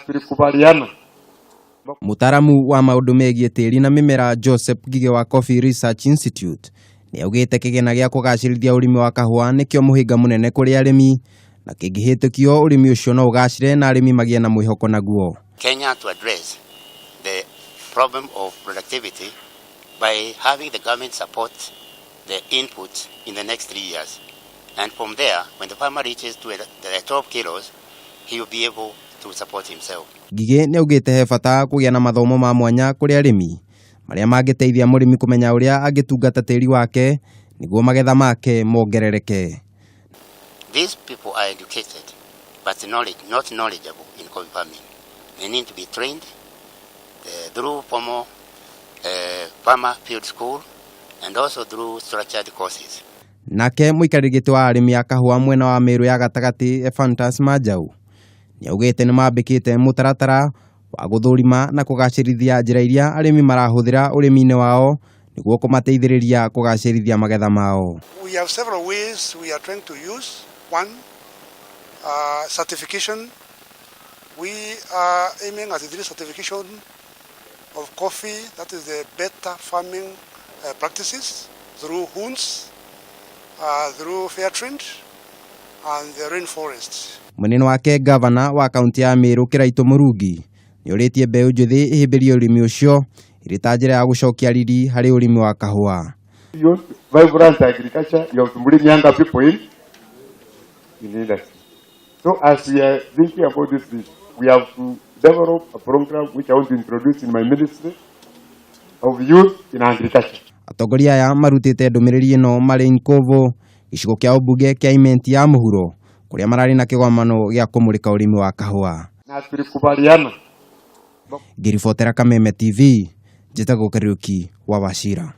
Tulikubaliana. Mũtaaramu wa maũndũ megiĩ tĩri na mĩmera Joseph Ngigĩ wa Coffee Research Institute nĩ augĩte kĩgĩna gĩa kũgacĩrithia ũrĩmi wa kahũa nĩkĩo mũhĩnga mũnene kũrĩ arĩmi na kĩngĩhĩtũkio ũrĩmi ũcio no ũgacĩre na arĩmi magĩe na mwĩhoko naguo. Kenya to address the problem of productivity by having the government support the input in the next 3 years. And from there, when the farmer reaches to the 12 kilos, he will be able to support himself. Ngigĩ nĩ augĩte he bata kũgĩa na mathomo ma mwanya kũrĩ arĩmi marĩa mangĩteithia mũrĩmi kũmenya ũrĩa angĩtungata tĩri wake nĩguo magetha make mongerereke. These people are educated, but not knowledgeable in coffee farming. They need to be trained through formal farmer field school and also through structured courses. Nake mũikarĩri gĩtĩ wa arĩmi a kahũa mwena wa Meru ya gatagatĩ Ephantus Manjau nĩ augĩte nĩ mambĩkĩte mũtaratara wa gũthũrima na kũgacĩrithia njĩra iria arĩmi marahũthĩra ũrĩmi-inĩ wao nĩguo kũmateithĩrĩria kũgacĩrithia magetha mao. We have several ways we are trying to use. One, certification. We are aiming at the certification of coffee, that is the better farming practices through HUNS, through fair trade, and the rainforest. Mwena wake gavana wa kaunti ya Meru Kiraito Murungi nĩ ũrĩtie mbeũ njĩthĩ ĩhĩmbĩrie ũrĩmi ũcio ĩrĩ ta njĩra ya gũcokia riri harĩ ũrĩmi wa kahũa. You vibrant agriculture, you have to bring younger people in industry. So as we are thinking about this thing, we have to develop a program which I want to introduce in my ministry of youth in agriculture. Atongoria aya marutĩte ndũmĩrĩri ĩno marĩ Nkovo gĩcigo kĩa ũmbunge kĩa Imenti ya mũhuro kũrĩa mararĩ na kĩgomano gĩa kũmũrĩka ũrĩmi wa kahũa. Na tulikubaliana. Ngĩribotera Kameme TV, njĩtagwo Kariũki wa Wachira.